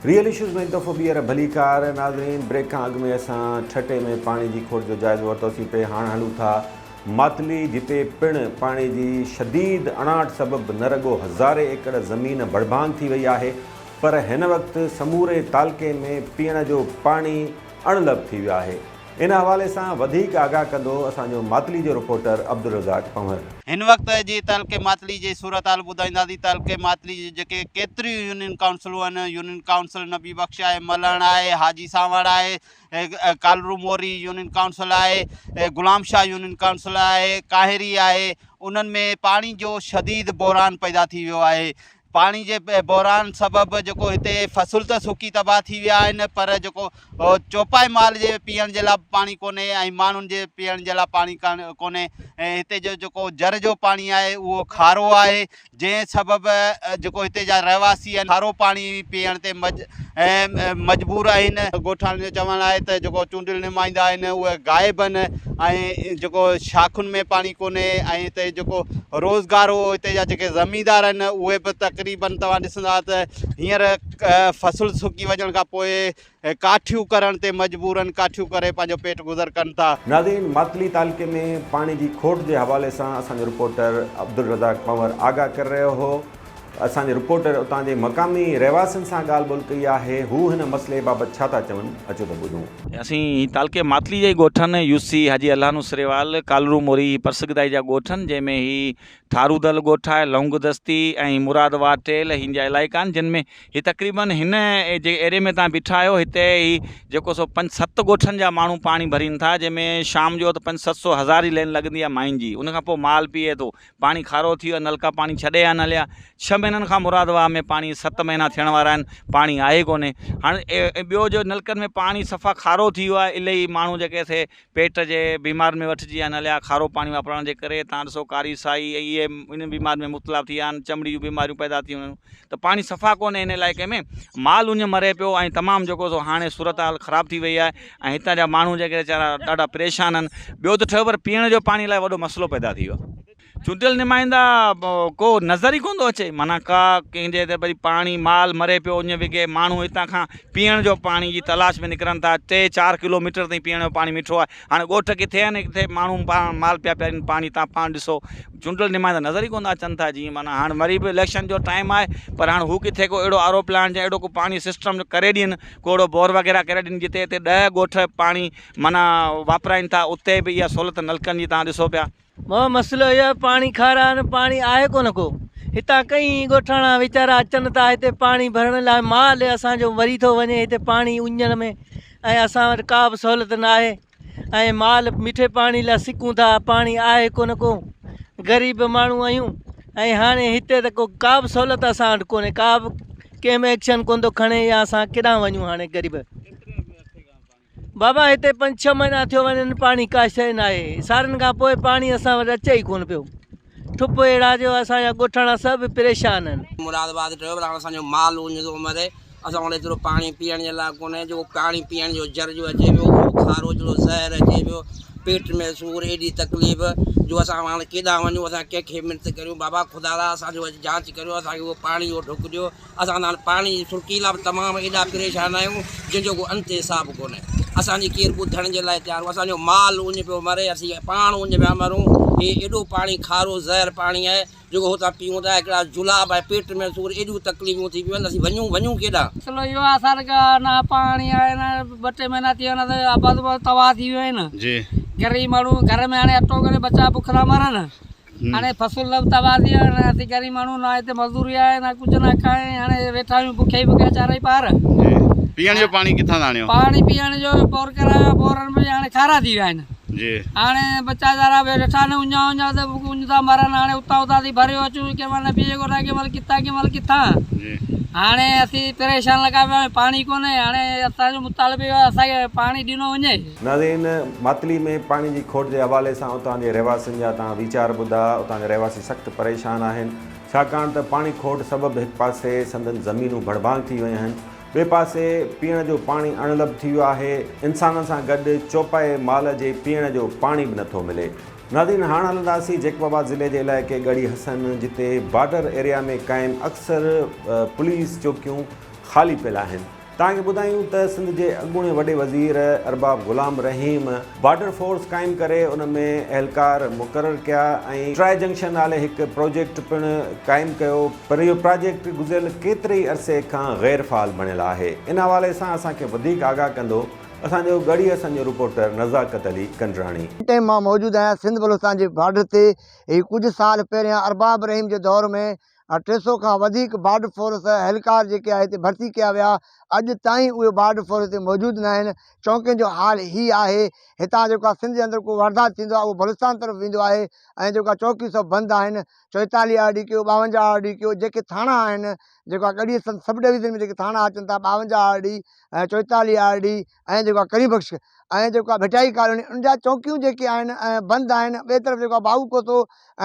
Real issues ۾ هڪ دفعو ٻيهر ڀليڪار ناظرين بريڪ کان اڳ ۾ اسان ٺٽي ۾ پاڻي جي کوٽ جو جائزو ورتوسين پئي هاڻ هلون ٿا ماتلي جتي پڻ پاڻي جي شديد اڻاٺ سبب نه رڳو هزارين ايڪڙ زمين ڀڙڀانگ ٿي وئي آهي پر هن وقت سموري تعلقي ۾ پيئڻ جو پاڻي اڻلڀ ٿي ويو آهي ان حوالي سان وڌيڪ آگاهه ڪندو اسان جو ماتلي جو رپورٽر عبدالرزاق پنهور. هن وقت جي تعلقي ماتلي جي صورتحال ٻڌائينداسين تعلقي ماتلي جي جيڪي ڪيتريون يونين ڪائونسلون آهن يونين ڪائونسل نبي بخش آهي ملهڻ آهي حاجي سانوڻ آهي ڪالرو موري يونين ڪائونسل آهي غلام شاهه يونين ڪائونسل آهي ڪاهيري آهي انهن ۾ پاڻي جو شديد بحران پيدا ٿي ويو آهي پاڻي جي بحران سبب جيڪو هتي فصل ته سڪي تباهه ٿي ويا آهن پر جيڪو چوپائي مال جي پيئڻ جي لاء پاڻي ڪونهي ۽ ماڻهن جي پيئڻ جي لاء پاڻي ڪونهي ۽ هتي جو جيڪو جر جو پاڻي آهي اهو کارو آهي جنهن سبب جيڪو هتي جا رهواسي آهن کارو پاڻي پيئڻ تي مجبور آهن. ڳوٺاڻن جو چوڻ آهي ته جيڪو چونڊيل نمائندا آهن اهي غائب آهن ۽ جيڪو شاخن ۾ پاڻي ڪونهي ۽ هتي جيڪو روزگار هو هتي جا جيڪي زميندار آهن اهي به تقريبن توهان ڏسندا ته هينئر فصل سڪي وڃڻ کان پوء ڪاٺيون ڪرڻ تي مجبور آهن ڪاٺيون ڪري پنهنجو پيٽ گذر ڪن ٿا. ناظرين ماتلي تعلقي ۾ پاڻي جي کوٽ جي حوالي سان اسان جو رپورٽر عبدالرزاق پنهور آگاهه ڪري رهيو هو. اسان جي رپورٽر اتان جي مقامي رهواسين سان ڳالهه ٻولهه ڪئي آهي، هو هن مسئلي بابت ڇا ٿا چون، اچو ته ٻڌون. اسين هي تعلقي ماتلي جي ڳوٺن يوسي حاجي الهانو سريوال، ڪالرو موري هي پرسگدائي جا ڳوٺ آهن جنهن ۾ هي ٺارو دل ڳوٺ آهي، لونگ دستي ۽ مراد واهه ٽيل هن جا علائقا آهن جن ۾ هي تقريبن هن جي ايري ۾ تان بيٺا آهيو هتي هي جيڪو سو پنج ست ڳوٺن جا ماڻهو پاڻي ڀرين ٿا جنهن ۾ شام جو ته پنج 700 هزار جي لين لڳندي آهي ماين جي ان کان پوء مال پيئي ٿو پاڻي کارو ٿي ويو نلڪا پاڻي ڇڏي آهن هليا ڇهه مهينن کان مراد واهه ۾ پاڻي ست مهينا ٿيڻ وارا آهن پاڻي آهي ڪونهي هاڻي ٻيو جو نلڪن ۾ پاڻي صفا کارو ٿي ويو آهي الائي ماڻهو جيڪي سي پيٽ جي بيمارين ۾ وٺجي ويا آهن هليا کارو پاڻي واپرائڻ جي ڪري تان ڏسو ڪاري سائي ۽ اهي انهن بيمارين ۾ مبتلا ٿي ويا آهن چمڙي جون بيماريون پيدا ٿي ويون ته پاڻي صفا ڪونهي هن علائقي ۾ مال اڃ مري پيو ۽ تمام جيڪو سو هاڻي صورتحال خراب ٿي وئي آهي ۽ هتان جا ماڻهو جيڪي ويچارا ڏاڍا پريشان آهن ٻيو ته ٺهيو پر پيئڻ جو پاڻي لاء وڏو مسئلو پيدا ٿي ويو آهي چونڊيل نمائندا ڪو نظر ئي ڪونه ٿو اچي معنيٰ ڪا ڪنهن جي ته ڀئي پاڻي مال مري پيو اڃ وگهي ماڻهو هتان کان پيئڻ جو پاڻي جي تلاش ۾ نڪرن ٿا ٽي چار ڪلو ميٽر تائين پيئڻ جو پاڻي مٺو آهي هاڻي ڳوٺ ڪٿي آهن ڪٿي ماڻهو پاڻ مال پيا پيارين پاڻي تان پاڻ ڏسو چونڊيل نمائندا نظر ئي ڪونه اچن ٿا جيئن معنيٰ هاڻ وري به اليڪشن جو ٽائيم آهي پر هاڻ هو ڪٿي ڪو اهڙو آر او پلانٽ يا اهڙو ڪو پاڻي سسٽم ڪري ڏين ڪوڙو بور وغيره ڪري ڏين جتي هتي ڏهه ڳوٺ پاڻي معنيٰ واپرائين ٿا اتي به اها سهولت نلڪن جي توهان ڏسو پيا. مون مسئلو اهو آهي پاڻي کارا آهن پاڻي آهي ڪونه ڪو هتان ڪئين ڳوٺاڻا ويچارا اچن ٿا هتي پاڻي ڀرڻ لاء مال اسان جو مري ٿو وڃي هتي پاڻي اڃڻ ۾ ۽ اسان وٽ ڪا به سهولت نه آهي ۽ مال مٺي پاڻي لاء سڪون ٿا پاڻي آهي ڪونه ڪو غريب ماڻهو آهيون ۽ هاڻي هتي ته ڪو ڪا به سهولت اسان وٽ ڪونهي ڪا به ڪنهن به ايڪشن ڪونه ٿو کڻي يا اسان ڪيڏانهن وڃون هاڻي غريب بابا هتي پنج ڇهه مهينا ٿيو وڃن پاڻي ڪا شيء ناهي سارن کان پوء پاڻي اسان وٽ اچي ئي ڪونه پيو ٺپ اهڙا جو اسان جا ڳوٺاڻا سڀ پريشان آهن. مراد آباد ٽيو پر هاڻ اسان جو مال اڃ ٿو مري اسان وٽ ايترو پاڻي پيئڻ جي لاء ڪونهي جو پاڻي پيئڻ جو جر جو اچي پيو اهو کارو جهڙو زهر اچي پيو پيٽ ۾ سور ايڏي تڪليف جو اسان هاڻ ڪيڏانهن وڃون اسان ڪنهن کي منت ڪريون بابا خدا را اسان جو اچ جانچ ڪريو اسان کي اهو پاڻي جو ڍڪ ڏيو اسان ته هاڻ پاڻي جي سرڪي لاء به تمام ايڏا پريشان آهيون جنهن جو ڪو انت حساب ڪونهي. اسان جي ڪير ٻڌڻ جي لاء تيار اسان جو مال اڃ پيو مري اسين پاڻ اڃ پيا مرون هي ايڏو پاڻي کارو زهر پاڻي آهي جيڪو هتان پيئون ٿا هڪڙا جلاب ۽ پيٽ ۾ سور ايڏيون تڪليفون ٿي پيون آهن اسين وڃون وڃون ڪيڏانهن. مسئلو اهو آهي اسان وٽ نه پاڻي آهي نه ٻه ٽي مهينا ٿي ويا آهن اسان آباد تباهه ٿي ويو آهن غريب ماڻهو گهر ۾ هاڻي اٽو ڪري ٻچا بک ٿا مرن هاڻي فصل به تباهه ٿي ويو هاڻي اسين غريب ماڻهو نه هتي مزدوري آهي نه ڪجهه نه کائين هاڻي ويٺا آهيون بکيا ئي بکيا چارئي پار. جي پيئڻ جو پاڻي ڪٿان ٿا آڻيو؟ پاڻي پيئڻ جو بور ڪرايو آهي بورن ۾ هاڻي کارا ٿي ويا آهن. جي. هاڻي ٻچا ويچارا ويٺا آهن اڃا اڃا ته اڃ ٿا مرن هاڻي اتان اتان ٿي ڀريو اچون ڪنهن مهل ٻئي ڳوٺ ڪنهن مهل ڪٿان ڪنهن مهل ڪٿان. جي. هاڻي اسين پريشان لڳا پيا آهيون پاڻي ڪونهي هاڻي اسان جو مطالبو اهو آهي اسان کي پاڻي ڏنو وڃي. ناظرين ماتلي ۾ پاڻي جي کوٽ جي حوالي سان اتان جي رهواسين جا توهان ويچار ٻڌا، اتان جا رهواسي سخت پريشان آهن، ڇاڪاڻ ته پاڻي کوٽ سبب هڪ پاسي سندن زمينون ڀڙڀانگ ٿي ويون آهن، ٻئي پاسي پيئڻ جو پاڻي اڻلڀ ٿي ويو آهي، انسانن سان گڏ چوپائي مال جي پيئڻ جو پاڻي به نٿو ملي. ناظرين هاڻ هلنداسين جيڪب آباد ضلعي جي علائقي ڳڙهي حسن جتي بارڊر ايريا ۾ قائم اڪثر پوليس چوڪيون خالي پيل آهن. توهان کي ٻڌايون ته سنڌ جي اڳوڻي وڏي وزير ارباب غلام رحيم بارڊر فورس قائم ڪري ان ۾ اهلڪار مقرر ڪيا ۽ ٽرائي جنڪشن نالي هڪ پروجيڪٽ پڻ قائم ڪيو پر اهو پراجيڪٽ گذريل ڪيتري ئي عرصي کان غير فعال بڻيل آهي. ان حوالي سان اسان کي وڌيڪ آگاهه ڪندو اسان جو ڳڙهي حسن جو رپورٽر نزاڪت علي ڪنڊراڻي. هن ٽائيم مان موجود آهيان سنڌ بلوچستان جي بارڊر تي هي ڪجهه سال پهريان ارباب رحيم جي دور ۾ 300 کان وڌيڪ بارڊر فورس اهلڪار جيڪي آهي هتي ڀرتي ڪيا ويا اڄ تائين اهي بارڊر فورس هتي موجود ناهن چونڪين جو حال هي آهي هتان جيڪو آهي سنڌ جي اندر ڪو واردات ٿيندو آهي اهو بلوچستان طرف ويندو آهي ۽ جيڪو آهي چوڪيون سڀ بند آهن 44 آر ڊي ڪيو 52 آر ڊي ڪيو جيڪي ٿاڻا آهن جيڪو آهي ڳڙهي سنڌ سب ڊويزن ۾ جيڪي ٿاڻا اچن ٿا 52 آر ڊي ۽ 44 آر ڊي ۽ جيڪو آهي ڪريم بخش ۽ جيڪو آهي ڀٽائي ڪالوني ان جا چوڪيون جيڪي آهن ۽ بند آهن ٻئي طرف جيڪو آهي باهو کوسو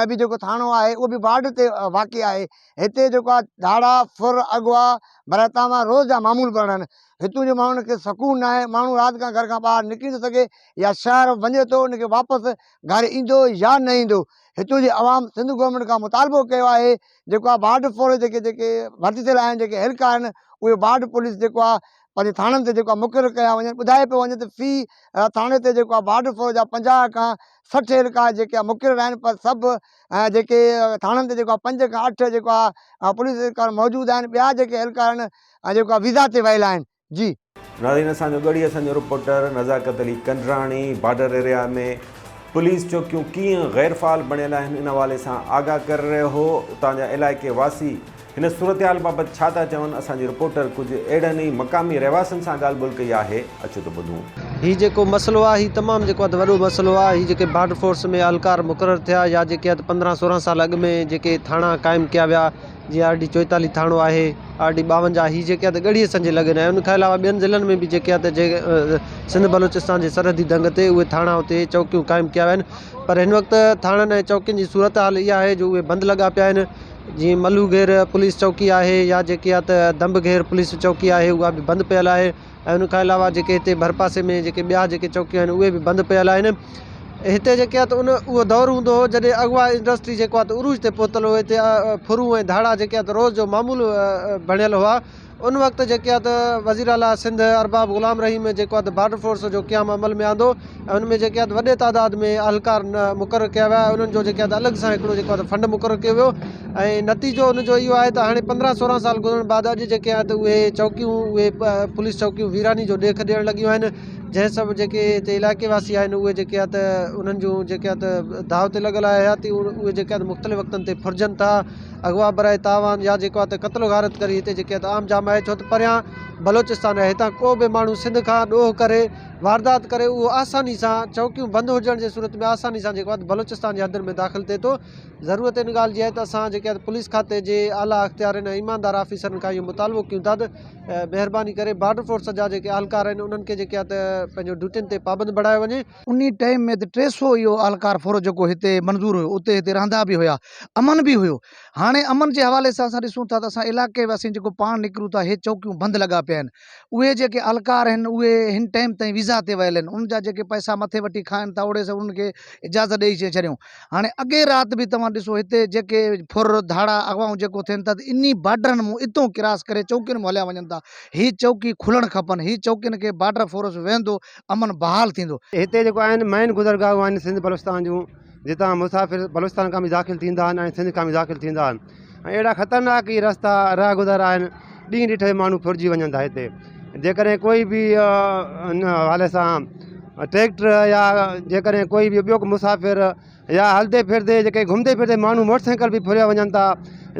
۽ به جيڪو ٿاڻو آهي اهو به بارڊر تي واقع آهي هتي جيڪو آهي ڌاڙا ڦر اغوا برائي روز جا معمول بڻيل آهن هتون جي ماڻهن کي سڪون ناهي ماڻهو رات کان گهر کان ٻاهر نڪري نٿو سگهي يا شهر وڃي ٿو ان کي واپس گهر ايندو يا نه ايندو هتون جي عوام سنڌ گورنمينٽ کان مطالبو ڪيو آهي جيڪو آهي بارڊر فورس جيڪي جيڪي ڀرتي ٿيل آهن جيڪي اهلڪار آهن اهي بارڊر پوليس جيڪو آهي پنهنجي ٿاڻن تي جيڪو آهي مقرر ڪيا وڃن ٻڌايو پيو وڃي ته في ٿاڻي تي جيڪو آهي بارڊر فورس جا 50 کان 60 اهلڪار جيڪي آهي مقرر آهن پر سڀ جيڪي ٿاڻن تي جيڪو آهي 5 کان 8 جيڪو آهي پوليس اهلڪار موجود آهن ٻيا جيڪي اهلڪار آهن جيڪو آهي ويزا تي ويل آهن جي. ناظرين اسان جو ڳڙهي اسان جو reporter Nazakat Ali Kandrani border area ۾ police چوڪيون ڪيئن غير فعال بڻيل آهن ان حوالي سان آگاهه ڪري رهيو هو اتان جا علائقي واسي هن صورتحال بابت ڇا ٿا چون اسان جي رپورٽر ڪجهه اهڙن ئي مقامي رهواسين سان ڳالهه ٻولهه ڪئي آهي اچو ته ٻڌون. هي جيڪو مسئلو آهي هي تمام جيڪو آهي ته وڏو مسئلو آهي هي جيڪي بارڊر فورس ۾ اهلڪار مقرر ٿيا يا جيڪي آهي ته 15 16 سال اڳ ۾ جيڪي ٿاڻا قائم ڪيا ويا جيئن آر ڊي 44 ٿاڻو آهي آر ڊي 52 هي جيڪي آهي ته ڳڙهي سنجي لڳن ۽ ان کان علاوه ٻين ضلعن ۾ به جيڪي آهي ته سنڌ بلوچستان جي سرحدي دنگ تي اهي ٿاڻا اتي چوڪيون قائم ڪيا ويا آهن پر هن وقت ٿاڻن ۽ چوڪين جي صورتحال اها آهي جو اهي بند لڳا پيا آهن جيئن ملو گهير پوليس چوڪي آهي يا جيڪي آ ته دنب گهير پوليس چوڪي آهي اها به بند پيل آهي ۽ ان کان علاوه جيڪي هتي ڀرپاسي ۾ جيڪي ٻيا جيڪي چوڪيون آهن اهي به بند پيل آهن هتي جيڪي آ ته ان اهو دور هوندو هو جڏهن اغوا انڊسٽري جيڪو آ ته عروج تي پهتل هو هتي ڦرون ۽ ڌاڙا جيڪي آ ته روز جو معمول بڻيل هئا ان وقت جيڪي آ ته وزير اعليٰ سنڌ ارباب غلام رحيم جيڪو آ ته بارڊر فورس جو قيام عمل ۾ آندو ۽ ان ۾ جيڪي آ ته وڏي تعداد ۾ اهلڪار مقرر ڪيا ويا انهن جو جيڪي آ ته الڳ سان هڪڙو جيڪو آ ته فنڊ مقرر ڪيو ويو ۽ نتيجو ان جو اهو آهي ته هاڻي 15 16 سال گذرڻ بعد اڄ جيڪي آ ته اهي چوڪيون اهي پوليس چوڪيون ويراني جو ڏيک ڏيڻ لڳيون آهن جنهن سبب جيڪي هتي علائقي واسي آهن اهي جيڪي آ ته انهن جون جيڪي آ ته داء تي لڳل آهي حياتي اهي جيڪي آ ته مختلف وقتن تي ڦرجن ٿا اغوا برائي تاوان يا جيڪو آهي ته قتل و غارت ڪري هتي جيڪي آهي ته عام جام آهي ڇو ته پريان بلوچستان آهي هتان ڪو به ماڻهو سنڌ کان ڏوهه ڪري واردات ڪري اهو آساني سان چوڪيون بند هجڻ جي صورت ۾ آساني سان جيڪو آهي ته بلوچستان جي حدن ۾ داخل ٿئي ٿو ضرورت ان ڳالهه جي آهي ته اسان جيڪي آهي پوليس کاتي جي اعليٰ اختيارين ۽ ايماندار آفيسرن کان اهو مطالبو ڪيون ٿا ته مهرباني ڪري بارڊر فورس جا جيڪي اهلڪار آهن انهن کي جيڪي آهي ته پنهنجو ڊيوٽين تي پابند بڻايو وڃي. انهي ٽائيم ۾ ته 300 اهو اهلڪار ڦورو جيڪو هتي منظور هيو اتي هتي رهندا به هيا امن به هيو هاڻي امن جي حوالي سان اسان ڏسون ٿا ته اسان علائقي واسين جيڪو پاڻ نڪرون ٿا هي چوڪيون بند لڳا پيا آهن اهي جيڪي اهلڪار آهن اهي هن ٽائيم تائين ويزا تي ويل آهن انهن جا جيڪي پئسا مٿي وٺي کائن ٿا اوڙي سان انهن کي اجازت ڏئي ڇڏيون هاڻي اڳي رات به توهان ڏسو هتي جيڪي ڦر ڌاڙا اغوائون جيڪو ٿين ٿا ته انهي بارڊرن مون اتو ڪراس ڪري چوڪين ۾ هليا وڃن ٿا هي چوڪي کلڻ کپن هي چوڪين کي بارڊر فورس ويهندو امن بحال ٿيندو. هتي جيڪو آهن مين گذرگاهون آهن سنڌ بلوچستان جون جتان مسافر بلوچستان کان به داخل ٿيندا آهن ۽ سنڌ کان به داخل ٿيندا آهن ۽ اهڙا خطرناڪ هي رستا راهگذر آهن ڏينهن ڏٺي ماڻهو ڦرجي وڃن ٿا هتي جيڪڏهن ڪوئي به ان حوالي سان ٽريڪٽر يا جيڪڏهن ڪوئي به ٻيو مسافر يا هلندي ڦرندي جيڪي گهمندي ڦرندي ماڻهو موٽر سائيڪل به ڦريا وڃن ٿا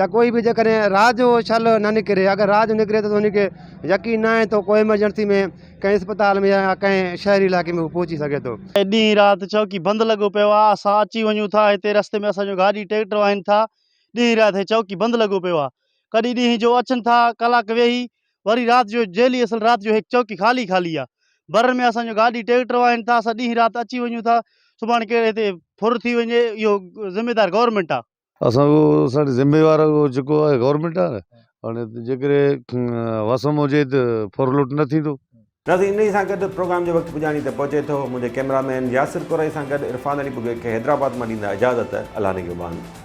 يا ڪوئي به جيڪڏهن رات جو شل نه نڪري اگر رات جو نڪري ته ان کي يقين نه آهي ته ڪو ايمرجنسي ۾ ڪنهن اسپتال ۾ يا ڪنهن شهري علائقي ۾ هو پهچي سگهي ٿو. ڏينهن رات چوڪي بند لڳو پيو آ اسان اچي وڃون ٿا هتي رستي ۾ اسان جو گاڏي ٽريڪٽر آهن ٿا ڏينهن رات هي چوڪي بند لڳو پيو آ ڪڏهن ڏينهن جو اچن ٿا ڪلاڪ ويهي وري رات جو جيلي اصل رات جو هڪ چوڪي خالي خالي آ برن ۾ اسان جو گاڏي ٽريڪٽر آهن ٿا اسان ڏينهن رات اچي وڃون ٿا سڀاڻي ڪهڙي هتي ڦر ٿي وڃي اهو ذميدار گورنمينٽ آ. اسان اهو اسان جو ذميوار اهو جيڪو آهي گورنمينٽ آهي نه هاڻي جيڪڏهن وسم هجي ته ڦر لٽ نه ٿيندو. ناظرين انهي سان گڏ پروگرام جو وقت پڄاڻي تي پهچي ٿو منهنجي ڪئميرا مين ياسر ڪورائي سان گڏ عرفان علي ٻگهي کي حيدرآباد مان ڏيندا اجازت الله نگهبان.